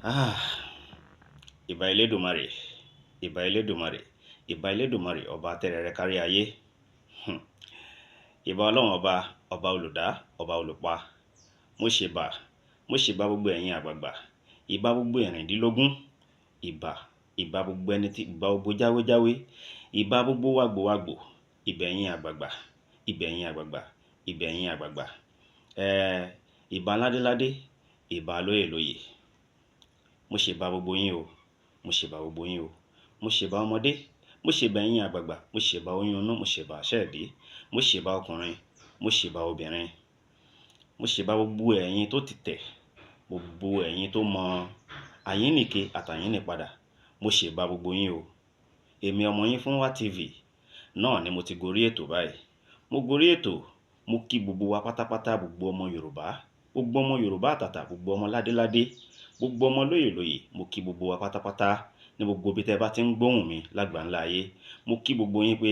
Ah, ìbà Elédùmarè, ìbà Elédùmarè, ìbà Elédùmarè, ọba tẹ́rẹrẹ kárí ayé. Ìbà Ọlọ́run ọba, ọba olùdá, ọba olùpa. Mo ṣèbà, mo ṣèbà gbogbo ẹ̀yin àgbààgbà, ìbà gbogbo ẹ̀rìndínlógún, ìbà, ìbà gbogbo ẹni tí, ìbà gbogbo jáwéjáwé, ìbà gbogbo wàgbòwàgbò, ìbà ẹ̀yin àgbààgbà, ìbà ẹ̀yin àgbààgbà, ìbà ẹ̀yin àgbààgbà. Ìbà ládéládé, ìbà lóyèlóyè. Mo ṣèbà gbogbo yín o, mo ṣèbà gbogbo yín o. Mo ṣèbà ọmọdé, mo ṣèbà ẹ̀yin àgbààgbà, mo ṣèbà oyún inú, mo ṣèbà àṣẹ́ẹ̀dí, mo ṣèbà ọkùnrin, mo ṣèbà obìnrin. Mo ṣèbà gbogbo ẹ̀yin tó ti tẹ̀, gbogbo ẹ̀yin tó mọ àyínnìke àtàyínnìpadà. Mo ṣèbà gbogbo yín o. Èmi ọmọ yín Fúnwá TV náà ni mo ti gorí ètò báyìí. Mo gorí ètò, mo kí gbogbo wa pátápátá, gbogbo ọmọ Yorùbá, gbogbo ọmọ Yorùbá àtàtà, gbogbo ọmọ ládéládé, gbogbo ọmọ lóyèlóyè. Mo kí gbogbo wa pátápátá ní gbogbo ibi tẹ́ bá ti ń gbóhùn mi lágbàńlá ayé. Mo kí gbogbo yín pé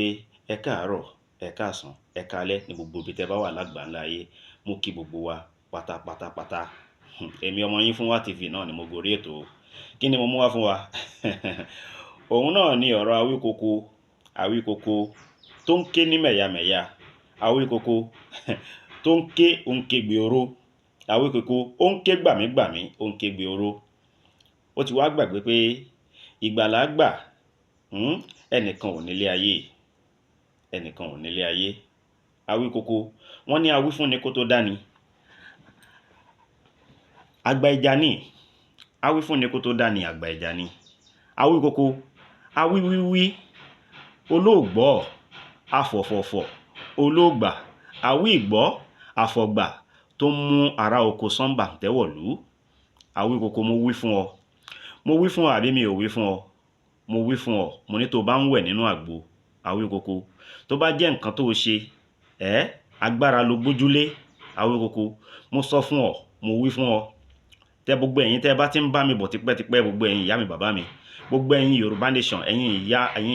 ẹ káàárọ̀, ẹ káàsán, ẹ káalẹ́ ní gbogbo ibi tẹ́ bá wà lágbàńlá ayé. Mo kí gbogbo wa pátápátápátá. Èmi ọmọ yín Fúnwá TV náà ni mo gorí ètò o. Kí ni mo mú wá fún wa? Òun náà ni ọ̀rọ̀ Awíkoko, Awíkoko tó ń ké ní mẹ̀yàmẹ̀yà, Awíkoko tó ń ké, ó ń kégbe oró, Awíkoko ó ń ké gbàmígbàmí, ó ń kégbe oró. Ó ti wá gbàgbé pé ìgbàlà gbà, ẹnìkan ò nílé ayé, ẹnìkan ò nílé ayé. Awíkoko, wọ́n ní awífúnni kó tó dání. Àgbà ìjà ni, awífúnni kó tó dání, àgbà ìjà ni. Awíkoko, awíwíwí, olóògbọ́, afọ̀fọ̀fọ̀, olóògbà, awí ìgbọ́, àfọ̀gbà tó ń mú ará oko sánbà tẹ́wọ̀lú. Awíkoko, mo wí fún ọ, mo wí fún ọ àbí mi ò wí fún ọ? Mo wí fún ọ, mo ní tó bá ń wẹ̀ nínú àgbo, Awíkoko, tó bá jẹ́ nǹkan tó ṣe, agbára ló gbójúlé, Awíkoko, mo sọ fún ọ, mo wí fún ọ. Tẹ gbogbo ẹ̀yin tẹ́ bá ti ń bá mi bọ̀ tipẹ́tipẹ́, gbogbo ẹ̀yin ìyá mi, bàbá mi, gbogbo ẹ̀yin Yorùbá Nation, ẹ̀yin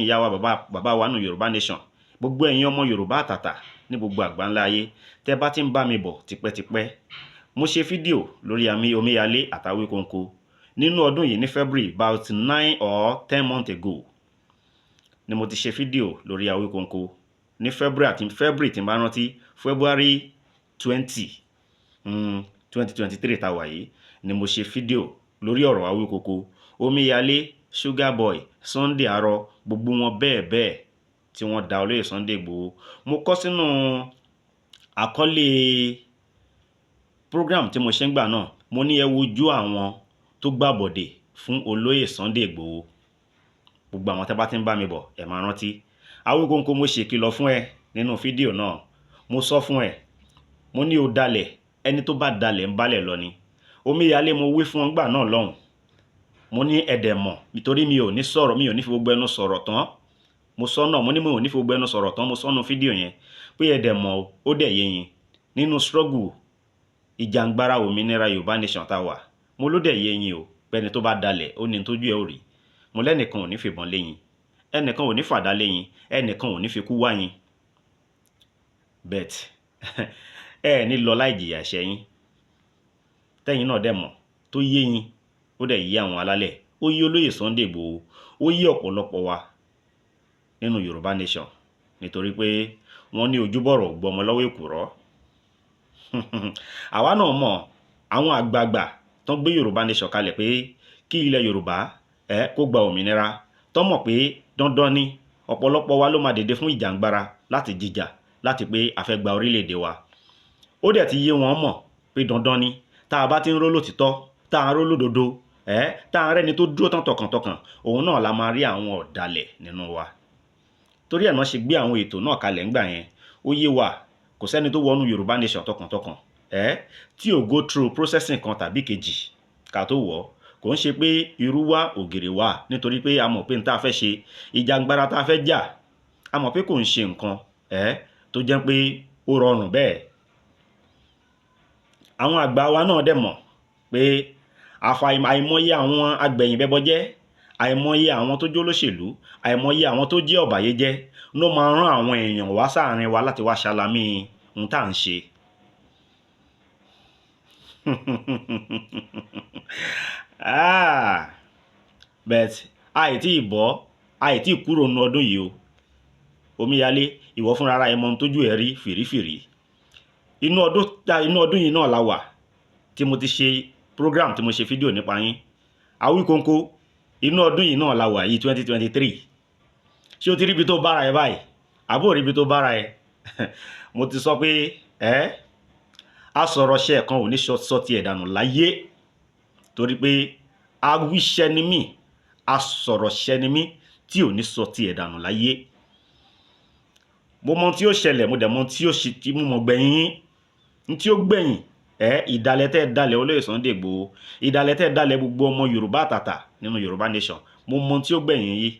ìyá wa, bàbá, bàbá wa nù Yorùbá Nation, gbogbo ẹ̀yin ọmọ Yorùbá àtàtà ní gbogbo àgbáńlá ayé, tẹ́ bá ti ń bá mi bọ̀ tipẹ́tipẹ́. Mo ṣe fídíò lórí àmì omíyalé àtàwíkóńkó nínú ọdún yìí ní February, about 9 or 10 months ago ni mo ti ṣe fídíò lórí Awíkóńkó ní February, àti February tí n bá rántí, February 20, 2023 tá a wà yìí ni mo ṣe fídíò lórí ọ̀rọ̀ Awíkókó, omíyalé, Sugar Boy, Sunday Arọ, gbogbo wọn bẹ́ẹ̀ bẹ́ẹ̀ tí wọ́n da olóyè Sunday Igboho. Mo kọ sínú àkọlé program tí mo ṣe ń gbà náà, mo ní ẹ wojú àwọn tó gbàbọ̀dè fún olóyè Sunday Igboho. Gbogbo àwọn tẹ́ bá ti ń bá mi bọ̀, ẹ máa rántí. Awíkóńkó, mo ṣèkìlọ̀ fún ẹ nínú fídíò náà. Mo sọ fún ẹ, mo ní o dalẹ̀, ẹni tó bá dalẹ̀ ń balẹ̀ lọ ni. Omíyalé, mo wí fún ọ ńgbà náà lọ́hùn. Mo ní ẹ̀dẹ̀ mọ̀, nítorí mi ò ní sọ̀rọ̀, mi ò ní fi gbogbo ẹnu sọ̀rọ̀ tán. Mo sọ náà, mo ní mi ò ní fi gbogbo ẹnu sọ̀rọ̀ tán. Mo sọ nínú fídíò yẹn pé ẹ̀dẹ̀ mọ̀ o, ó dẹ̀ yé yín nínú struggle ìjàngbara òmìnira Yorùbá Nation tá a wà. Mo ló dẹ̀ yé yín o, pẹ́ni tó bá dalẹ̀, ó ní tójú ẹ̀ ò rí. Mo lẹ́nìkan ò ní fìbọn lé yín, ẹnìkan ò ní fàdá lé yín, ẹnìkan ò ní fi kú wá yín, but ẹ ní lọ láì jìyà ẹ̀ṣẹ̀ yín. Tẹ́yìn náà dẹ̀ mọ̀, tó yé yín, ó dẹ̀ yé àwọn alálẹ̀, ó yé olóyè Sunday Igboho, ó yé ọ̀pọ̀lọpọ̀ wa nínú Yorùbá Nation, nítorí pé wọ́n ní ojúbọ̀rọ̀ gbọmọ lọ́wọ́ èkùrọ́. Àwa náà mọ̀ àwọn àgbààgbà tó ń gbé Yorùbá Nation kalẹ̀ pé kí ilẹ̀ Yorùbá ẹ kó gba òmìnira, tó mọ̀ pé dandan ni ọ̀pọ̀lọpọ̀ wa ló máa dìde fún ìjàngbara láti jìjà láti pé a fẹ́ gba orílẹ̀-èdè wa. Ó dẹ̀ ti yé wọn mọ̀ pé dandan ni, tá a bá ti ń ró lòtítọ́, tá a ń ró lódodo, ẹ tá a rẹ́ni tó dúró tán tọkàntọkàn, òun náà la máa rí àwọn ọ̀dàlẹ̀ nínú wa. Torí ẹ̀ náà ṣe gbé àwọn ètò náà kalẹ̀ ńgbà yẹn. Ó yé wa, kò sẹ́ni tó wọnú Yorùbá Nation tọkàntọkàn ẹ tí ò go through processing kan tàbí kejì ká tó wọ̀. Kò ń ṣe pé irú wa ògèrè wa, nítorí pé a mọ̀ pé n tá a fẹ́ ṣe, ìjàngbara tá a fẹ́ jà, a mọ̀ pé kò ń ṣe nǹkan ẹ tó jẹ́ pé ó rọrùn bẹ́ẹ̀. Àwọn àgbà wa náà dẹ̀ mọ̀ pé àìmọye àwọn agbẹ̀yìnbẹ́bọjẹ́, àìmọye àwọn tó jẹ́ olóṣèlú, àìmọye àwọn tó jẹ́ ọ̀bàyéjẹ́ ló máa rán àwọn èèyàn wá sáàrin wa láti wá ṣalamí ohun tá à ń ṣe. Ah, but àìtí ìbọ́, àìtí kúrò nínú ọdún yìí o. Omíyalé, ìwọ fúnra ara ẹ mọ ohun tójú ẹ rí fìrífìrí. Inú ọdún yìí náà la wà tí mo ti ṣe program, tí mo ṣe fídíò nípa yín. Awíkonko, inú ọdún yìí náà la wà yìí, 2023. Ṣé o ti rí ibi tó bára ẹ báyìí? Àbó rí ibi tó bára ẹ? Mo ti sọ pé ẹ asọ̀rọ̀ṣẹ́ kan ò ní sọ tiẹ̀ dànù láyé, torí pé awíṣẹ́ ni mí, asọ̀rọ̀ṣẹ́ ni mí tí ò ní sọ tiẹ̀ dànù láyé. Mo mọ ohun tí ó ṣẹlẹ̀, mo dẹ̀ mọ ohun tí ó ṣe, tí mo mọ̀ gbẹ̀yìn yín, ní tí ó gbẹ̀yìn ẹ. Ìdálẹ̀ tẹ́ dalẹ̀ olóyè Sunday Igboho, ìdálẹ̀ tẹ́ dalẹ̀ gbogbo ọmọ Yorùbá àtàtà nínú Yorùbá Nation, mo mọ ohun tí ó gbẹ̀yìn yìí.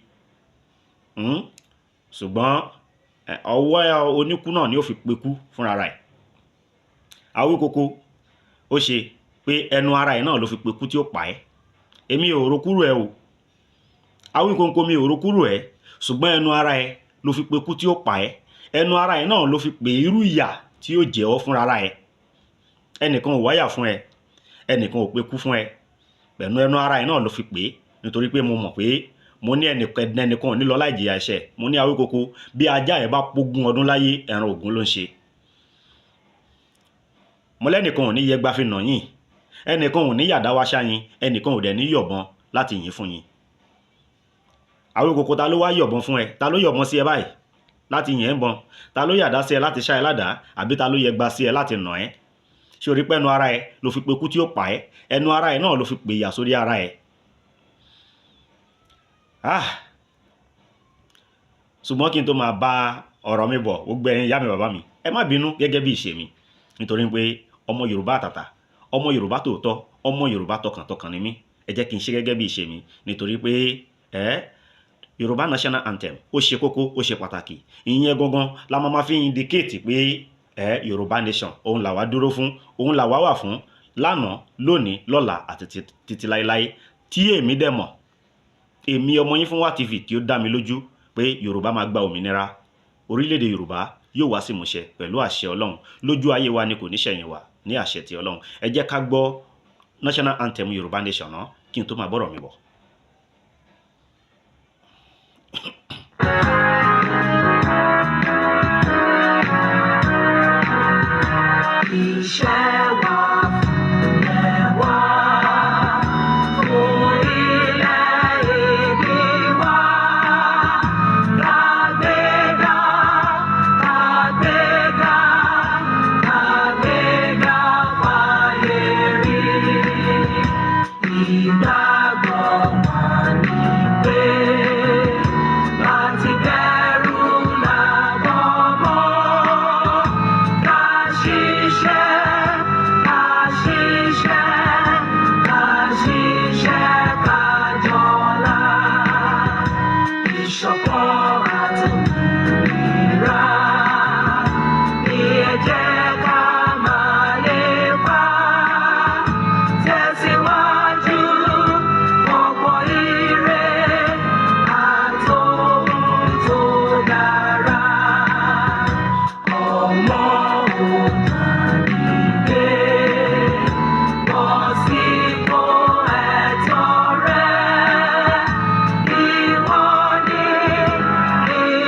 Ṣùgbọ́n ọwọ́ oníkú náà ni ó fi pekú fúnra rẹ̀. Awíkoko, ó ṣe pé ẹnu ara ẹ̀ náà ló fi pekú tí ó pa ẹ́. Èmi ò ro kúrò ẹ o, Awíkonko, mi ò ro kúrò ẹ, ṣùgbọ́n ẹnu ara ẹ ló fi pekú tí ó pa ẹ́. Ẹnu ara ẹ náà ló fi pè irú ìyà tí ó jẹ ọ́ fúnra ẹ. Ẹnìkan ò wáyà fún ẹ, ẹnìkan ò pekú fún ẹ, pẹ̀lú ẹnu ara ẹ náà ló fi pè é. Nítorí pé mo mọ̀ pé mo ní ẹnìkan ẹnìkan ò ní lọ láì jìyà ẹ̀ṣẹ̀. Mo ní Awíkoko, bí ajá ẹ bá pógún ọdún láyé, ẹran Ògún ló ń ṣe. Mo lẹ́nìkan ò ní yẹgba fi nà yín, ẹnìkan ò ní yàdá wá ṣáyín, ẹnìkan ò dẹ̀ ní yọ̀bọ̀n láti yìn fún yín. Awíkoko, ta ló wá yọ̀bọ̀n fún ẹ? Ta ló yọ̀bọ̀n sí ẹ báyìí láti yìn ẹ́ ń bọn? Ta ló yàdá sí ẹ láti ṣá ẹ ládàá? Àbí ta ló yẹgba sí ẹ láti nà ẹ́? Ṣé o rí pé ẹnu ara ẹ ló fi pekú tí ó pa ẹ́? Ẹnu ara ẹ náà ló fi pè ìyà sórí ara ẹ. Ah, ṣùgbọ́n kí n tó máa bá ọ̀rọ̀ mi bọ̀, gbogbo ẹ̀yin ìyá mi, bàbá mi, ẹ má bínú, gẹ́gẹ́ bí ìṣe mi, nítorí pé ọmọ Yorùbá àtàtà, ọmọ Yorùbá tòótọ́, ọmọ Yorùbá tọkàntọkàn ni mí. Ẹ jẹ́ kí n ṣe gẹ́gẹ́ bí ìṣe mi, nítorí pé ẹ Yorùbá National Anthem, ó ṣe kókó, ó ṣe pàtàkì. Ìyẹn gangan la máa ma fi indicate pé ẹ Yorùbá Nation òun làwa dúró fún, òun làwa wà fún, lánàá, lónìí, lọ́la àti títí láéláé. Tí èmi dẹ̀ mọ̀, èmi ọmọ yín fún wa TV, tí ó dá mi lójú pé Yorùbá máa gba òmìnira, orílẹ̀-èdè Yorùbá yóò wá sí ìmúṣẹ pẹ̀lú àṣẹ Ọlọ́run. Lójú ayé wa ni, kò ní ṣẹ̀yìn wa, ní àṣẹ ti Ọlọ́run. Ẹ jẹ́ ká gbọ́ National Anthem Yorùbá Nation náà kí n tó máa bọ́rọ̀ mi bọ̀. Iṣẹ́ wa fúnlẹ̀ wa, fún ilẹ̀ ìbí wa. Kàgbéga, kàgbéga, kàgbéga fáyé rí. Ìgbàgbọ́ wa ni pé láti bẹ̀rù làbọ̀ mọ́. Ká ṣiṣẹ́, ká ṣiṣẹ́, ká ṣiṣẹ́ ká jọlá. Ìṣọ̀kan àtòmìnira ní ẹ jẹ́ ká máa lépa. Tẹ̀síwájú fọ̀pọ̀ ire àtòhun tó dára. Ọmọ Oòduà dìde, bọ́ sípò ẹ̀tọ́ rẹ. Ìwọ ni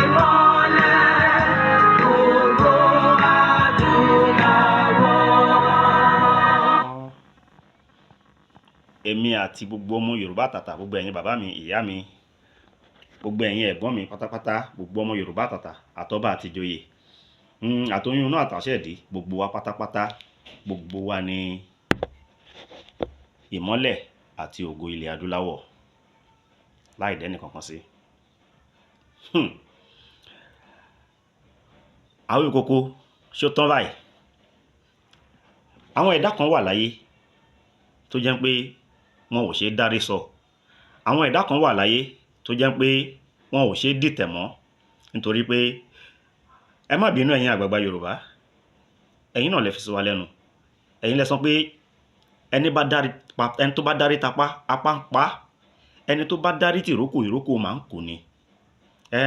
ìmọ́lẹ̀ gbogbo adúláwọ̀. Èmi àti gbogbo ọmọ Yorùbá àtàtà, gbogbo ẹ̀yin bàbá mi, ìyá mi, gbogbo ẹ̀yin ẹ̀gbọ́n mi pátápátá, gbogbo ọmọ Yorùbá àtàtà, àtọ́ba àti ìjòyè, àtoyún náà, àtàṣẹ̀dí, gbogbo wa pátápátá, gbogbo wa ní ìmọ́lẹ̀ àti ògo ilẹ̀ adúláwọ̀, láì dẹ́nì kankan sí. Awíkoko, ṣó tán báyìí? Àwọn ẹ̀dá kan wà láyé tó jẹ́ pé wọn ò ṣe é dárí sọ. Àwọn ẹ̀dá kan wà láyé tó jẹ́ pé wọn ò ṣe é dìtẹ̀ mọ́, nítorí pé, ẹ má bínú, ẹ̀yin àgbààgbà Yorùbá, ẹ̀yin náà lẹ fi sí wa lẹ́nu. Ẹ̀yin lẹ sọ pé ẹni bá dárí pa, ẹni tó bá dárí tapá, apá ń pa, ẹni tó bá dárí tìrókò, ìrókò máa ń kú ni. Ẹ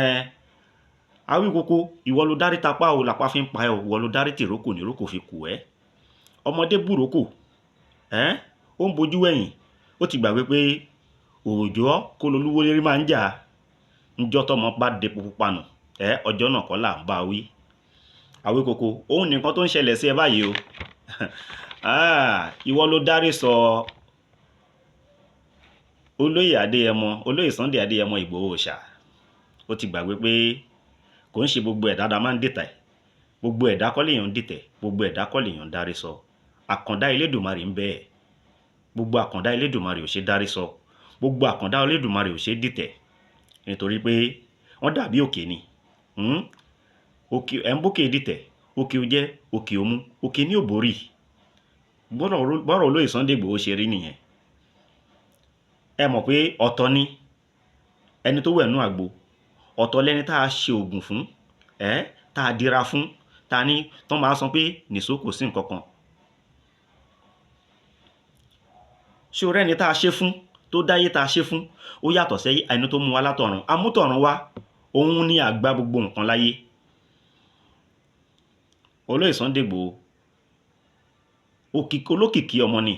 Awíkoko, ìwọ ló dárí tapá o, làpá fi ń pa ẹ o. Ìwọ ló dárí tìrókò ní ìrókò fi kù ẹ́. Ọmọdé búrókò ẹ́, ó ń bojú wẹ̀yìn. Ó ti gbàgbé pé òòjọ́ kó lolúwo lérí máa ń jà. Ńjọ́ tọmọ bá depo pupa nù, ẹ ọjọ́ náà kọ́ là ń bá wí. Awíkoko, òun nìkan tó ń ṣẹlẹ̀ sí ẹ báyìí o. Ìwọ ló dárí sọ olóyè Adéyẹmọ, olóyè Sunday Adéyẹmọ Ìgbòho Òòṣà. Ó ti gbàgbé pé kò ń ṣe gbogbo ẹ̀dá la máa ń dìtẹ̀, gbogbo ẹ̀dá kọ́ lèèyàn ń dìtẹ̀, gbogbo ẹ̀dá kọ́ lèèyàn ń dárí sọ. Àkàndá Elédùmarè ń bẹ ẹ̀. Gbogbo àkàndá Elédùmarè ò ṣe dárí sọ, gbogbo àkàndá Elédùmarè ò ṣe dìtẹ̀, nítorí pé wọ́n dàbí òkè ni. Òkè ẹ̀ ń bókè dìtẹ̀, òkè ò jẹ́, òkè ò mú, òkè ní ò borí. Bọ́rọ̀ olóyè Sunday Ìgbòho ṣe rí nìyẹn. Ẹ mọ̀ pé ọ̀tọ̀ ni ẹni tó wẹ̀ nú àgbo, ọ̀tọ̀ lẹni tá a ṣe òògùn fún, tá a dira fún, ta ní tán máa sọ pé nìṣó kò sí nǹkan kan. Ṣé o rẹ́ni tá a ṣe fún, tó dáyé tá a ṣe fún, ó yàtọ̀ sí ẹni tó mú wa látọ̀run. Amútọ̀run wá, òun ni àgbà gbogbo nǹkan láyé. Olóyè Sunday Ìgbòho, olókìkí ọmọ ni,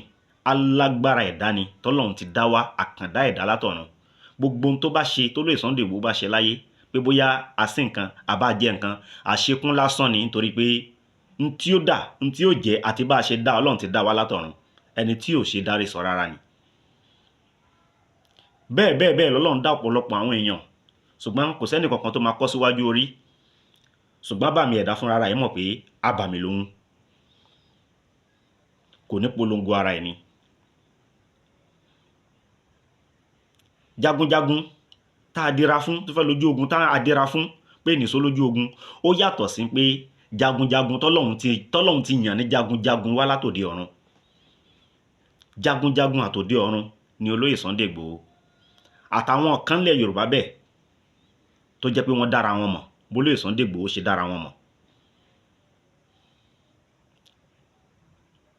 alágbára ẹ̀dá ni, tọ́lọ́run ti dá wá, àkàndá ẹ̀dá látọ̀run. Gbogbo ohun tó bá ṣe, tólóyè Sunday Ìgbòho bá ṣe láyé, pé bóyá a sí nǹkan, a bá jẹ nǹkan, àṣekún lásán ni, nítorí pé n tí ó dà, n tí ó jẹ́ àti bá a ṣe dá, Ọlọ́run ti dá wa látọ̀run. Ẹni tí ò ṣe dárí sọ rárá ni. Bẹ́ẹ̀ bẹ́ẹ̀ bẹ́ẹ̀ lọ́lọ́run dá ọ̀pọ̀lọpọ̀ àwọn èèyàn, ṣùgbọ́n kò sẹ́ni kankan tó máa kọ́ síwájú orí. Ṣùgbọ́n àbàmì ẹ̀dá fúnra rẹ̀ mọ̀ pé àbàmì lòun, kò ní polongo ara ẹ̀ ni. Jagunjagun tá a dira fún, tó fẹ́ lójú ogun, tá a dira fún pé nìṣó lójú ogun, ó yàtọ̀ sí pé jagunjagun tọ́lọ́hun ti yàn ní jagunjagun wá látòde ọ̀run. Jagunjagun àtòde ọ̀run ni olóyè Sunday Ìgbòho. Àtàwọn kan lẹ̀ Yorùbá bẹ́ẹ̀ tó jẹ́ pé wọ́n dára wọn mọ̀, bólóyè Sunday Ìgbòho ṣe dára wọn mọ̀.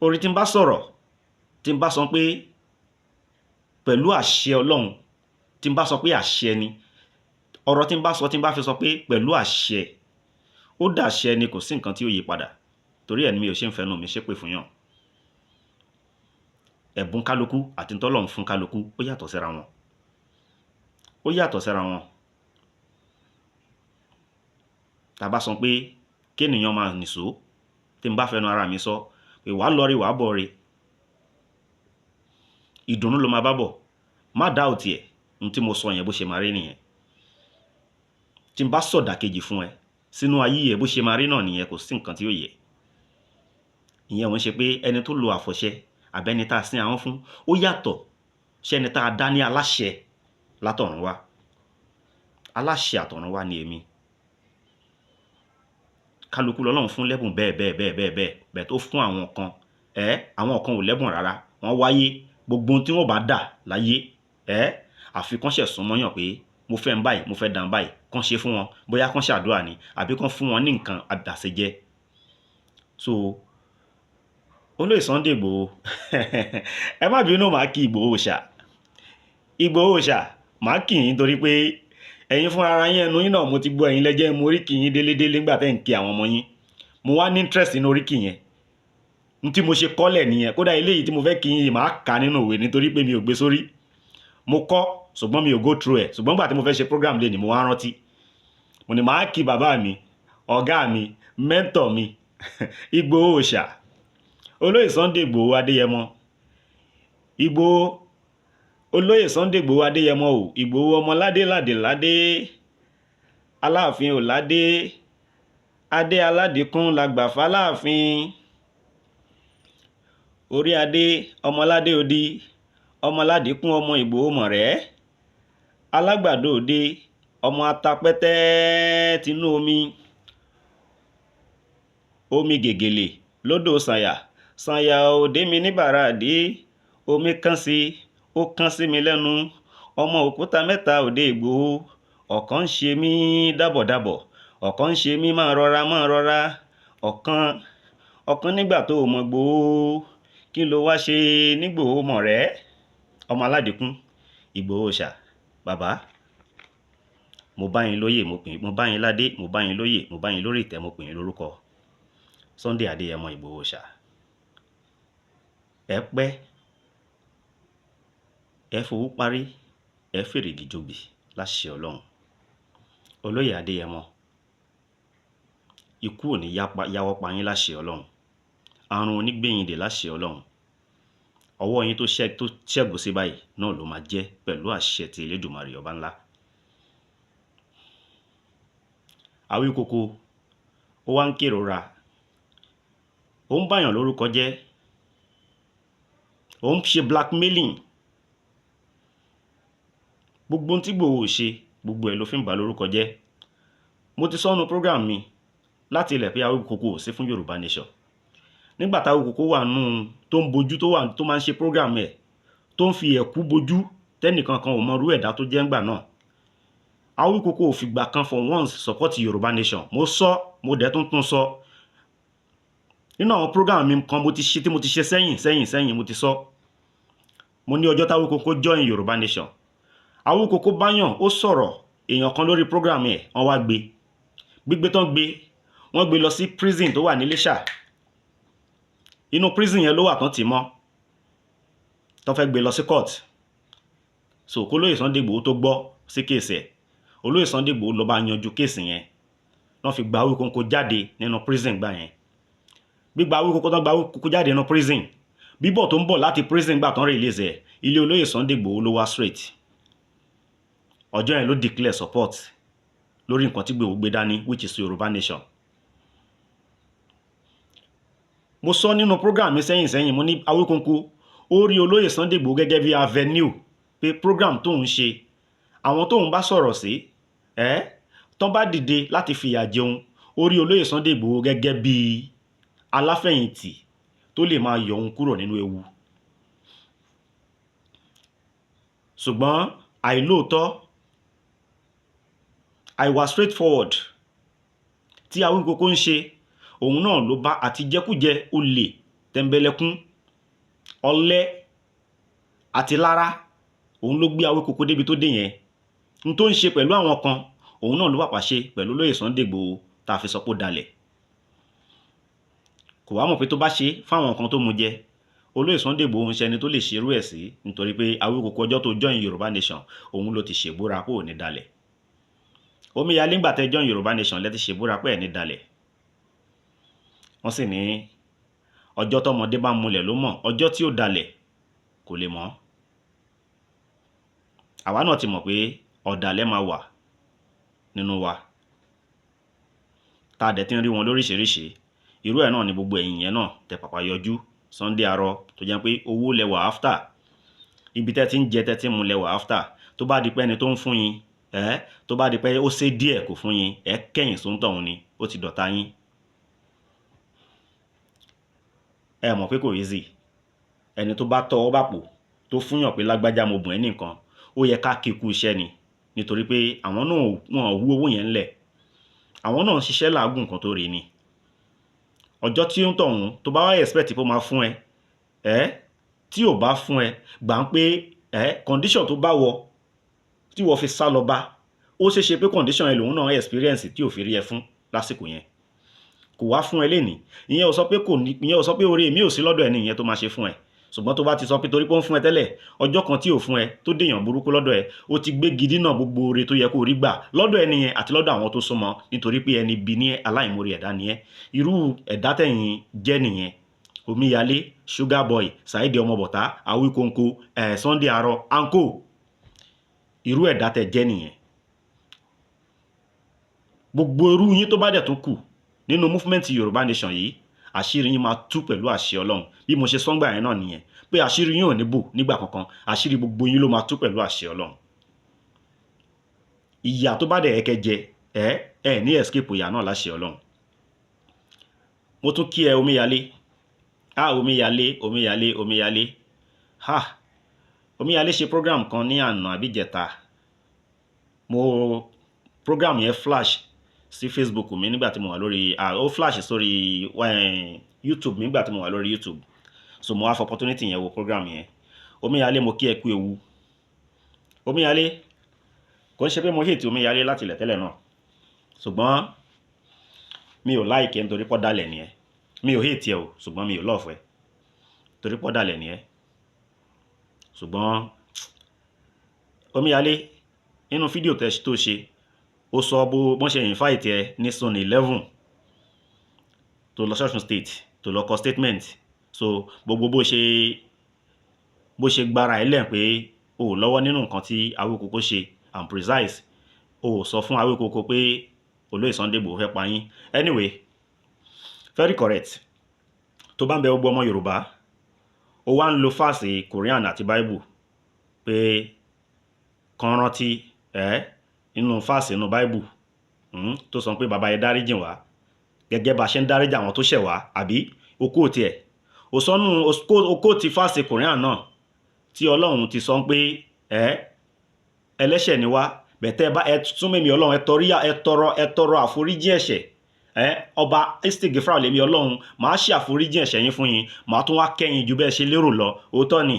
Orí tí ń bá sọ̀rọ̀, tí ń bá sọ pé pẹ̀lú àṣẹ Ọlọ́run, tí ń bá sọ pé àṣẹ ni, ọ̀rọ̀ tí ń bá sọ, tí ń bá fi sọ pé pẹ̀lú àṣẹ, ó dàṣẹ ni, kò sí nǹkan tí ó yí padà. Torí ẹ̀ ni mi ò ṣe ń fẹnu mi ṣépè fún yàn. Ẹ̀bùn kálukú àti ntọ́lọ́run fún kálukú ó yàtọ̀ síra wọn. Ó yàtọ̀ síra wọn. Tá bá sọ pé kéèyàn máa nìṣó, tí n bá fẹnu ara mi sọ pé wàá lọ rí, wàá bọ̀ rí, ìdùnnú ló máa bá bọ̀. Má dá òtí ẹ̀, n tí mo sọ yẹn bó ṣe máa rí nìyẹn. Tí n bá sọ̀dà kejì fún ẹ sínú ayé ẹ bó ṣe máa rí náà nìyẹn, kò sí nǹkan tí ó yẹ. Ìyẹn òun ṣe pé ẹni tó lo àfọ̀ṣẹ àbẹ́ni tá a sin àwọn fún, ó yàtọ̀ sí ẹni tá a dá ní aláṣẹ látọ̀run wá. Aláṣẹ àtọ̀run wá ni èmi. Kálukú lọ́lọ́run fún lẹ́bùn bẹ́ẹ̀ bẹ́ẹ̀ bẹ́ẹ̀ bẹ́ẹ̀ bẹ́ẹ̀ bẹ́ẹ̀ tó fún àwọn kan. Àwọn kan ò lẹ́bùn rárá, wọ́n wáyé gbogbo ohun tí wọ́n bá dà láyé, àfi kán ṣẹ̀ sún mọ́yàn pé mo fẹ́ ń báyìí, mo fẹ́ dà ń báyìí, kán ṣe fún wọn, bóyá kán ṣàdúrà ni àbí kán fún wọn ní nǹkan àṣejẹ. So olóyè Sunday Ìgbòho, ẹ má bínú, màá kí Ìgbòho ṣá. Ìgbòho ṣá, màá kí yín torí pé ẹ̀yin fúnra ara yín, ẹnu yín náà mo ti gbọ́, ẹ̀yin lẹ́jẹ́ mo rí kí yín délédélé nígbà tẹ́ ń kí àwọn ọmọ yín. Mo wá ní interest nínú oríkì yẹn. N tí mo ṣe kọ́lẹ̀ nìyẹn. Kódà eléyìí tí mo fẹ́ kí yín, màá kà nínú ìwé nítorí pé mi ò gbé sórí. Mo kọ́, ṣùgbọ́n mi ò go through ẹ̀. Ṣùgbọ́n nígbà tí mo fẹ́ ṣe program lé ni mo wá rántí. Mo ní màá kí bàbá mi, ọ̀gá mi, mentor mi, Ìgbòho ṣá, olóyè Sunday Ìgbòho Adéyẹmọ. Ìgbòho, olóyè Sunday Ìgbòho Adéyẹmọ o, Ìgbòho ọmọládé ládé ládé, Aláàfin ò ládé, adé aládìkún la gbà fáláàfin. Orí adé ọmọládé odi, ọmọládìkún ọmọ Ìgbòho mọ̀rẹ́, alágbàdo òde, ọmọ atapẹ́tẹ́ tinú omi, omi gègèlè lódò sànyà, sànyà òde mi ní bàràdí, omi kán sí, ó kán sí mi lẹ́nu, ọmọ òkúta mẹ́ta òde Ìgbòho, ọ̀kan ń ṣe mí dábọ̀dábọ̀, ọ̀kan ń ṣe mí máa rọra máa rọra, ọ̀kan nígbà tó mọ̀ Ìgbòho, kí ló wá ṣe nígbòho mọ̀rẹ́, ọmọ aládìkún, Ìgbòho ṣá, bàbá. Mo bá yín lóyè, mo pè, mo bá yín ládé, mo bá yín lóyè, mo bá yín lórí ìtẹ́, mo pè yín lórúkọ. Sunday Adéyẹmọ Ìgbòho ṣá. Ẹ pẹ́, Ẹ fowó parí, ẹ fèrègì jobi láṣẹ Ọlọ́run. Olóyè Adéyẹmọ, ikú ò ní yáwọ́ pa yín láṣẹ Ọlọ́run. Àrùn ò ní gbé yín dè láṣẹ Ọlọ́run. Ọwọ́ yín tó ṣẹ́gun sí báyìí náà ló máa jẹ́ pẹ̀lú àṣẹ ti Elédùmarè ọba ńlá. Awíkoko, ó wá ń kérora, ó ń báyàn lórúkọ jẹ́, ó ń ṣe blackmailing. Gbogbo ohun tí Ìgbòho ò ṣe, gbogbo ẹ̀ ló fi ń bà lórúkọ jẹ́. Mo ti sọ nínú program mi láti ilẹ̀ pé Awíkoko ò sí fún Yorùbá Nation. Nígbà tí Awíkoko wà nù tó ń bojú, tó wà tó máa ń ṣe program ẹ̀, tó ń fi ẹ̀kú bojú, tẹ́nìkan kan ò mọ irú ẹ̀dá tó jẹ́ ńgbà náà. Awíkoko ò fìgbà kan for once support Yorùbá Nation. Mo sọ, mo dẹ̀ tún tún sọ. Nínú àwọn program mi kan mo ti ṣe, tí mo ti ṣe sẹ́yìn sẹ́yìn sẹ́yìn, mo ti sọ. Mo ní ọjọ́ tí Awíkoko join Yorùbá Nation, Awíkoko báyàn ó sọ̀rọ̀ èèyàn kan lórí program ẹ̀, wọ́n wá gbé. Gbígbé tán gbé, wọ́n gbé lọ sí prison tó wà ní Iléṣà. Inú prison yẹn ló wà tán tì mọ́, tán fẹ́ gbé lọ sí court. So kólóyè Sunday Igboho tó gbọ́ sí case ẹ̀, Olóyè Sunday Igboho ló bá yanjú case yẹn. Wọ́n fi gba Awíkoko jáde nínú prison gbà yẹn. Gbígba Awíkoko tán gba Awíkoko jáde nínú prison, bíbọ̀ tó ń bọ̀ láti prison gbà tán release ẹ̀, ilé Olóyè Sunday Igboho ló wá straight. Ọjọ́ yẹn ló declare support lórí nǹkan tí Igboho gbé dání, which is Yorùbá Nation. Mo sọ nínú program mi sẹ́yìn sẹ́yìn, mo ní Awíkoko ó rí Olóyè Sunday Igboho gẹ́gẹ́ bí avenue pé program tóun ṣe, àwọn tóun bá sọ̀rọ̀ sí ẹ́ tán bá dìde láti fìyà jẹun, ó rí Olóyè Sunday Igboho gẹ́gẹ́ bí aláfẹ̀yìntì tó lè máa yọ òun kúrò nínú ewu. Ṣùgbọ́n àìlóòótọ́, àìwà straightforward tí Awíkoko ń ṣe, òun náà ló bá àti jẹkújẹ, olè, tẹ̀m̀bẹ̀lẹ̀kún, ọ̀lẹ àti lára, òun ló gbé Awíkoko débi tó dé yẹn. N tó ń ṣe pẹ̀lú àwọn kan, òun náà ló pàpà ṣe pẹ̀lú Olóyè Sunday Igboho tá a fi sọ pé ó dalẹ̀. Kò wá mọ̀ pé tó bá ṣe fáwọn kan tó mú jẹ, Olóyè Sunday Igboho ń ṣe ẹni tó lè ṣerú ẹ̀ sí, nítorí pé Awíkoko ọjọ́ tó join Yorùbá Nation, òun ló ti ṣèbúra pé ò ní dalẹ̀. Omíyalé, ńgbà tẹ́ join Yorùbá Nation lẹ́ ti ṣèbúra pé ẹ̀ ní dalẹ̀. Wọ́n sì ní ọjọ́ tọmọdé bá múlẹ̀ ló mọ̀, ọjọ́ tí ó dalẹ̀ kò lè mọ̀. Àwa náà ti mọ̀ pé ọ̀dàlẹ̀ máa wà nínú wa, tá a dẹ̀ ti ń rí wọn lóríṣiríṣi. Irú ẹ̀ náà ni gbogbo ẹ̀yìn yẹn náà tẹ pàpà yọjú. Sunday Arọ tó jẹ́ pé owó lẹ wà after, ibi tẹ́ ti ń jẹ tẹ́ ti ń mu lẹ wà after. Tó bá di pé ẹni tó ń fún yín ẹ́, tó bá di pé ó ṣe díẹ̀ kò fún yín, ẹ kẹ́yìn sóńtọ̀hún ni, ó ti dọ̀tá yín. Ẹ mọ̀ pé kò easy. Ẹni tó bá tọwọ́ bàpò tó fúnyàn pé lágbájá mo bùn ẹ́ nìkan, ó yẹ ká kíkú iṣẹ́ ni, nítorí pé àwọn náà wọn ò wú owó yẹn ńlẹ̀, àwọn náà ń ṣiṣẹ́ làágùn nǹkan tó rí ni. Ọjọ́ tí ó ń tọ̀hún tó bá wá expect pé ó máa fún ẹ, ẹ́ tí ò bá fún ẹ, gbà ń pé ẹ condition tó bá wọ tí wọ́n fi sá lọ bá, ó ṣeé ṣe pé condition ẹ lòun náà experience tí ò fi rí ẹ fún lásìkò yẹn, kò wá fún ẹ lénìí. Ìyẹn ò sọ pé kò ní, ìyẹn ò sọ pé oore mi ò sí lọ́dọ̀ ẹ ní ìyẹn tó máa ṣe fún ẹ. Ṣùgbọ́n tó bá ti sọ pé torí pé ó ń fún ẹ tẹ́lẹ̀, ọjọ́ kan tí ò fún ẹ tó dèèyàn burúkú lọ́dọ̀ ẹ, ó ti gbé gidi náà gbogbo oore tó yẹ kó rí gbà lọ́dọ̀ ẹni yẹn àti lọ́dọ̀ àwọn tó súnmọ́, nítorí pé ẹni bí ní aláìmoore ẹ̀dá ni ẹ́. Irú ẹ̀dá tẹ̀yìn jẹ́ nìyẹn. Omíyalé, Sugar Boy, Saheed Ọmọbọ̀tá, Awíkonko, Sunday Arọ, anko, irú ẹ̀dá tẹ̀ jẹ́ nìyẹn. Gbogbo irú yín tó bá dẹ̀ tún kù nínú movement Yorùbá Nation yìí, àṣírí yín máa tú pẹ̀lú àṣẹ Ọlọ́run. Bí mo ṣe sọ́ngbà yẹn náà nìyẹn, pé àṣírí yín ò ní bò nígbà kankan, àṣírí gbogbo yín ló máa tú pẹ̀lú àṣẹ Ọlọ́run. Ìyà tó bá dẹ̀ ẹ̀kẹ́ jẹ ẹ ẹ ní escape ìyà náà láṣẹ Ọlọ́run. Mo tún kí ẹ Omíyalé. Ah, Omíyalé, Omíyalé, Omíyalé, ha, Omíyalé ṣe program kan ní àná àbíjẹta. Mo program yẹn flash sí Facebook mi nígbà tí mo wà lórí, ó flash sórí YouTube mi nígbà tí mo wà lórí YouTube. So mo wá fọ opportunity yẹn wo program yẹn. Omíyalé, mo kí ẹ kú ewu. Omíyalé, kò ń ṣe pé mo hate Omíyalé láti ilẹ̀ tẹ́lẹ̀ náà, ṣùgbọ́n mi ò like ẹ nítorí pọ́ dalẹ̀ ni ẹ. Mi ò hate ẹ o, ṣùgbọ́n mi ò love ẹ torí pọ́ dalẹ̀ ni ẹ. Ṣùgbọ́n Omíyalé, nínú fídíò tó ṣe, ó sọ bó wọ́n ṣe invite ẹ ní Zone 11 tó lọ s'Ọ̀ṣun State, tó lọ kọ statement. So gbogbo bó ṣe gbára ẹ lẹ̀ pé o ò lọ́wọ́ nínú nǹkan tí Awíkókó ṣe and precise, o ò sọ fún Awíkókó pé olóyè Sunday Igboho fẹ́ pa yín. Anyway, very correct. Tó bá ń bẹ gbogbo ọmọ Yorùbá, ó wá ń lo verse Quran àti Bible pé kàn rántí ẹ nínú verse inú Bible tó sọ pé bàbá yẹn dáríjìn wá gẹ́gẹ́ bá a ṣe ń dáríjì àwọn tó ṣẹ̀ wá, àbí okó tiẹ̀ ó sọnù okó ti verse Quran náà tí Ọlọ́run ti sọ pé ẹ ẹlẹ́ṣẹ̀ ni wá bẹ̀tẹ́ bá ẹ tún mímí Ọlọ́run, ẹ tọrí, ẹ tọrọ àforíjì ẹ̀ṣẹ̀ ẹ, ọba istigifra lèmi Ọlọ́run, màá ṣe àforíjì ẹ̀ṣẹ̀ yín fún yín, màá tún wá kẹ́yìn ju bẹ́ẹ̀ ṣe lérò lọ. Òótọ́ ni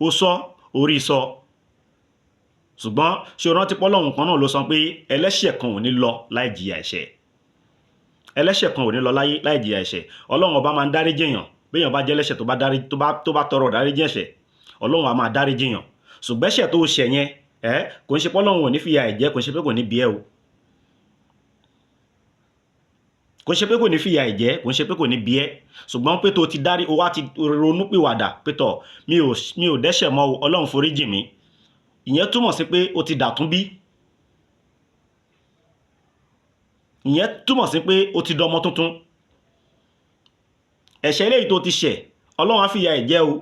ó sọ orí sọ, ṣùgbọ́n ṣé o rántí pọ́lọ́hún kan náà ló sọ pé ẹlẹ́ṣẹ̀ kan ò ní lọ láì jìyà ẹ̀ṣẹ̀? Ẹlẹ́ṣẹ̀ kan ò ní lọ láyé láì jìyà ẹ̀ṣẹ̀. Ọlọ́run Ọba máa ń dáríjì èèyàn. Béèyàn bá jẹ́ ẹlẹ́ṣẹ̀, tó bá dárí, tó bá tọrọ dáríjì ẹ̀ṣẹ̀, Ọlọ́run á máa dáríjì èèyàn. Ṣùgbọ́n ẹ̀ṣẹ̀ tó ṣẹ̀ yẹn, ẹ kò ń ṣe pọ́lọ́hún ò ní fìyà ẹ̀ jẹ, kò ń ṣe pé kò ní bí ẹ o, kò ń ṣe pé kò ní fìyà ẹ̀ jẹ, kò ń ṣe pé kò ní bí ẹ, ṣùgbọ́n pé tó ti dárí, o wá ti ronú pìwàdà pé tọ̀, mi ò dẹ́ṣẹ̀ mọ́ o, Ọlọ́run foríjì mi, ìyẹn túmọ̀ sí pé o ti dàtún bí. Ìyẹn túmọ̀ sí pé o ti dọmọ tuntun. Ẹ̀ṣẹ̀ eléyìí tó ti ṣẹ̀, Ọlọ́run á fìyà ẹ̀ jẹ o,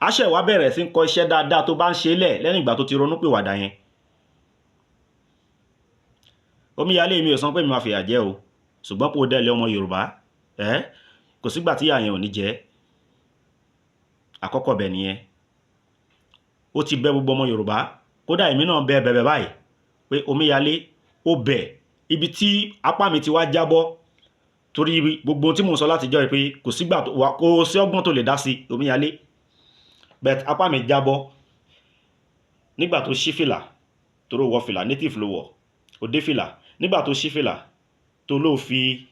á ṣẹ̀ wá bẹ̀rẹ̀ sí ń kọ iṣẹ́ dáadáa tó bá ń ṣe lẹ̀ lẹ́yìn ìgbà tó ti ronú pìwàdà yẹn. Omíyalé, mi ò sọ pé mi máa fìyà jẹ o, ṣùgbọ́n kó dẹ́lẹ̀ ọmọ Yorùbá ẹ́, kò sígbà tí ìyà yẹn ò ní jẹ. Àkọ́kọ́ bẹ̀ nìyẹn. Ó ti bẹ gbogbo ọmọ Yorùbá, kódà èmi náà bẹ bẹ̀bẹ̀ báyìí pé Omíyalé ó bẹ̀ ibi tí apá mi ti wá jábọ́, torí gbogbo ohun tí mò ń sọ láti jọ́ pé kò sígbà kò sí ọgbọ́n tó lè dá sí Omíyalé, but apá mi jábọ́ nígbà tó ṣí fìlà, torí ó wọ fìlà native ló wọ̀, ó dé fìlà. Nígbà tó ṣí fìlà, tó ló fi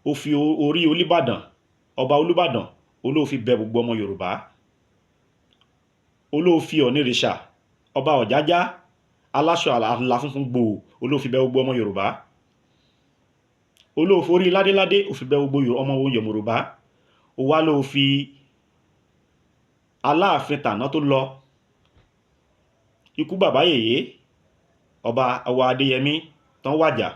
ó fi orí Olúbàdàn, ọba Olúbàdàn, ó ló fi bẹ gbogbo ọmọ Yorùbá, ó ló fi Ọ̀nìrìṣà, ọba Ọ̀jájá aláṣọ àlà funfun gbòò, ó ló fi bẹ gbogbo ọmọ Yorùbá, ó ló forí ládéládé, ó fi bẹ gbogbo ọmọ Yorùbá, ó wá ló fi Aláàfin tàná tó lọ, ikú bàbá yèyé, ọba ọwọ́ Adéyẹmí tán wàjà,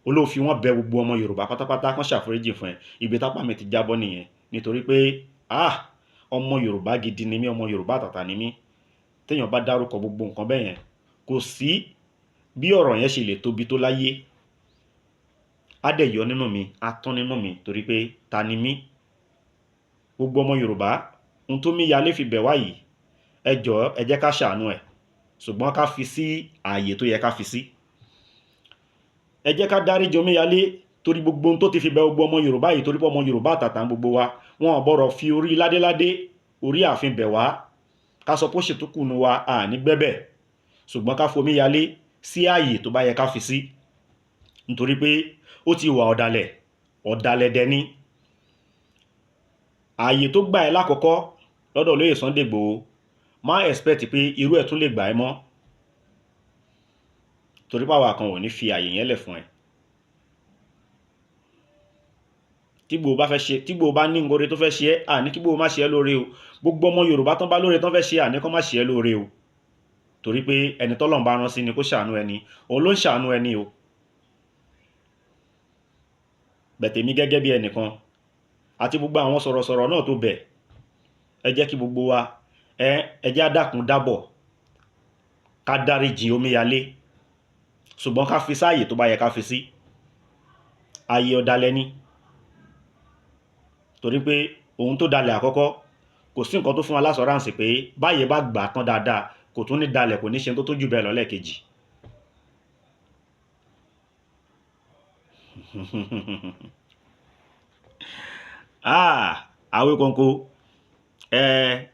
ó ló fi wọ́n bẹ gbogbo ọmọ Yorùbá pátápátá kán ṣàforíjì fún ẹ. Ibi tápá mi ti jábọ́ nìyẹn, nítorí pé ah, ọmọ Yorùbá gidi ni mí, ọmọ Yorùbá àtàtà ni mí. Téèyàn bá dárúkọ gbogbo nǹkan bẹ́ẹ̀ yẹn, kò sí bí ọ̀rọ̀ yẹn ṣe lè tóbi tó láyé, á dẹ̀ yọ nínú mi, á tán nínú mi, torí pé ta ni mí? Gbogbo ọmọ Yorùbá, ohun tó Omíyalé fi bẹ̀ wá yìí, ẹ jọ̀ọ́, ẹ jẹ́ ká ṣàánú ẹ̀, ṣùgbọ́n ká fi sí ààyè tó yẹ ká fi sí. Ẹ jẹ́ ká dáríjì Omíyalé torí gbogbo ohun tó ti fi bẹ̀ gbogbo ọmọ Yorùbá yìí, torí pé ọmọ Yorùbá àtàtà gbogbo wa. Wọn ò gbọ́dọ̀ fi orí ládéládé, orí ààfin bẹ̀ wá, ká sọ pé ó ṣètùkùnú wa àní gbẹ́bẹ̀, ṣùgbọ́n ká fomíyalé sí ààyè tó bá yẹ ká fi sí, nítorí pé ó ti wà ọ̀dàlẹ̀, ọ̀dàlẹ̀ dẹni. Ààyè tó gbà ẹ́ lákọ̀ọ́kọ́ lọ́dọ̀ olóyè Sunday Igboho, má expect pé irú ẹ̀ tún lè gbà ẹ́ mọ́, torí pàwọn kan ò ní fi ààyè yẹn lẹ̀ fún ẹ. Tí Igboho bá fẹ́ ṣe, tí Igboho bá ní nǹkan tó fẹ́ ṣe ẹ́, àní kí Igboho má ṣe ẹ́ lóore o. Gbogbo ọmọ Yorùbá tán bá lóore tán fẹ́ ṣe, àní kán má ṣe ẹ́ lóore o, torí pé ẹni tọ́lọ́run bá rán sí ni kó ṣàánú ẹni, òun ló ń ṣàánú ẹni o. Bẹ̀tẹ̀mí gẹ́gẹ́ bí ẹnìkan àti gbogbo àwọn sọ̀rọ̀sọ̀rọ̀ náà tó bẹ̀, ẹ jẹ́ kí gbogbo wa ẹ jẹ́ á dákun dábọ̀ ká dáríjì Omíyalé, ṣùgbọ́n ká fi sáàyè tó bá yẹ ká fi sí. Ààyè ọ̀dàlẹ̀ ni, torí pé ohun tó dalẹ̀ àkọ́kọ́, kò sí nǹkan tó fún wa l'assurance pé báyìí bá gbà tán dáadáa, kò tún ní dalẹ̀, kò ní ṣe tó tó jù bẹ́ẹ̀ lọ lẹ́ẹ̀kejì. Ah, Awíkonko, ẹ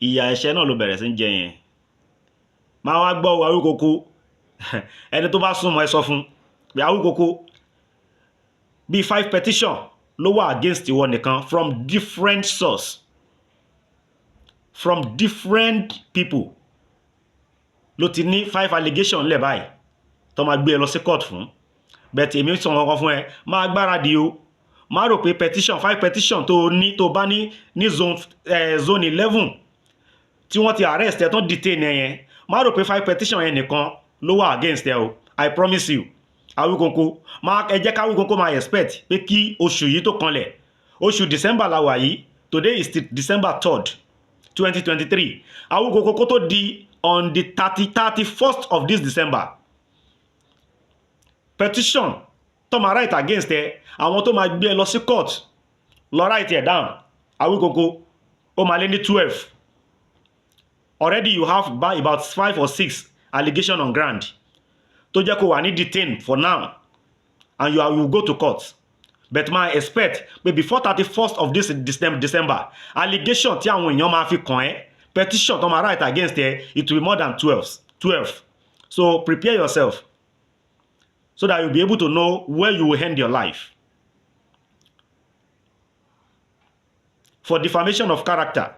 ìyà ẹ̀ṣẹ̀ náà ló bẹ̀rẹ̀ sí ń jẹ yẹn. Máa wá gbọ́ Awíkonko, ẹni tó bá súnmọ́ ẹ sọ fún pé Awíkonko bíi 5 petition ló wà against ìwọ nìkan from different source. From different people ló ti ní five allegation lẹ̀ báyìí tó máa gbé ẹ lọ sí court fún. But èmi sọ nǹkan fún ẹ, máa gbáradì o. Má rò pé petition, five petition tó o ní, tó o bá ní zone 11 tí wọ́n ti arrest ẹ, tán detain ẹ yẹn, má rò pé five petition yẹn nìkan ló wà against ẹ o. I promise you, Awíkonko má ẹ jẹ́ káwíkonko máa expect pé kí oṣù yìí tó kanlẹ̀, oṣù December la wà yìí, today is December 3rd, 2023, Awíkonko, kó tó di on the 31st of this December, petition tó máa write against ẹ, àwọn tó máa gbé ẹ lọ sí court lọ write ẹ down, Awíkonko, ó máa lé ní 12. Already you have by about five or six allegation on ground tó jẹ́ kó wà ní detain for now, and you go to court. But máa expect pé before 31st of this December, allegation tí àwọn èèyàn máa fi kàn ẹ́, petition tó máa write against ẹ, it will be more than 12. So prepare yourself so that you be able to know where you will end your life. For defamation of character,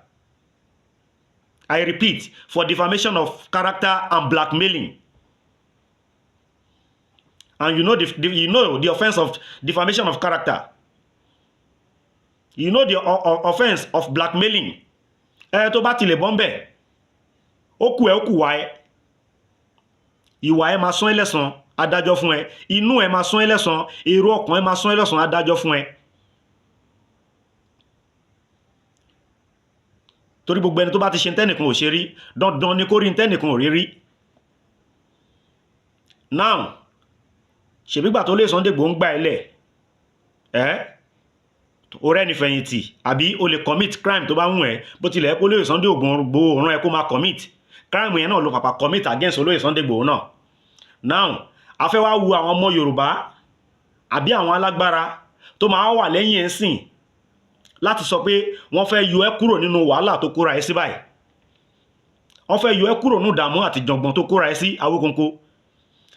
I repeat, for defamation of character and blackmailing. And you know the offense of defamation of character, you know the offense of blackmailing. Ẹ tó bá tilẹ̀ bọ́ ń bẹ̀, ó kù ẹ, ó kù wá ẹ, ìwà ẹ máa sán ẹ lẹ́sàn, adájọ́ fún ẹ, inú ẹ máa sán ẹ lẹ́sàn, èrò ọkàn ẹ máa sán ẹ lẹ́sàn, adájọ́ fún ẹ. Torí gbogbo ẹni tó bá ti ṣe ntẹ́nìkan ò ṣe rí, dandan ni kó rí ntẹ́nìkan ò rí rí. Now, ṣèbígbà tó lè Sunday Igboho ń gbà ẹ lẹ̀ ẹ́, orẹ́ ní fẹ̀yìntì, àbí o lè commit crime tó bá wù ẹ́, bó tilẹ̀ kó lóye Sunday Igboho rán ẹ kó máa commit crime yẹn náà, ló pàpà commit against olóyè Sunday Igboho náà. Now, a fẹ́ wá wu àwọn ọmọ Yorùbá àbí àwọn alágbára tó máa wà lẹ́yìn ẹ̀ sìn láti sọ pé wọ́n fẹ́ yọ ẹ́ kúrò nínú wàhálà tó kóra ẹ sí báyìí, wọ́n fẹ́ yọ ẹ́ kúrò nínú ìdààmú àti jọ̀ngbọ̀n tó kóra ẹ sí. Awíkonko,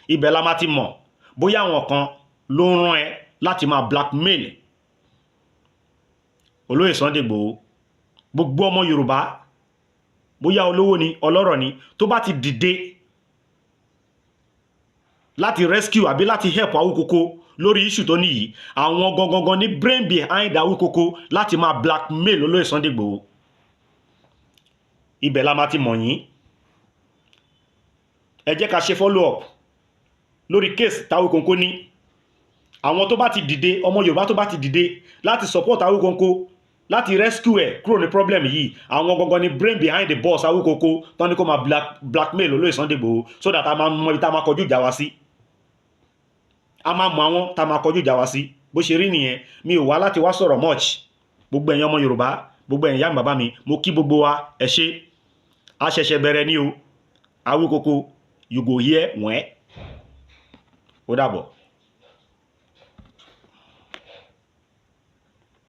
ibẹ̀ la máa ti mọ̀ bóyá àwọn kan ló ń rán ẹ láti máa blackmail olóyè Sunday Igboho. Gbogbo ọmọ Yorùbá, bóyá olówó ni, ọlọ́rọ̀ ni, tó bá ti dìde láti rescue àbí láti help Awíkoko lórí issue tó níyìí, àwọn gangan ní brain behind Awíkoko láti máa blackmail olóyè Sunday Igboho, ibẹ̀ la máa ti mọ̀ yín. Ẹ jẹ́ ká ṣe follow up lórí case táwíkoko ní. Àwọn tó bá ti dìde, ọmọ Yorùbá tó bá ti dìde láti support Awíkoko, láti rescue ẹ̀ kúrò ní problem yìí, àwọn gangan ni brain behind the boss Awíkoko tán ní kó máa blackmail olóyè Sunday Igboho, so that a máa mọ ibi tá a máa kọjú ìjà wa sí. A máa mọ àwọn tá a máa kọjú ìjà wa sí. Bó ṣe rí nìyẹn. Mi ò wá láti wá sọ̀rọ̀ much. Gbogbo ẹ̀yin ọmọ Yorùbá, gbogbo ẹ̀yin ìyá mi, bàbá mi, mo kí gbogbo wa, ẹ ṣé. A ṣẹ̀ṣẹ̀ bẹ̀rẹ̀ ní o. Awíkoko, you go hear wẹ́n. Ó dàbọ̀.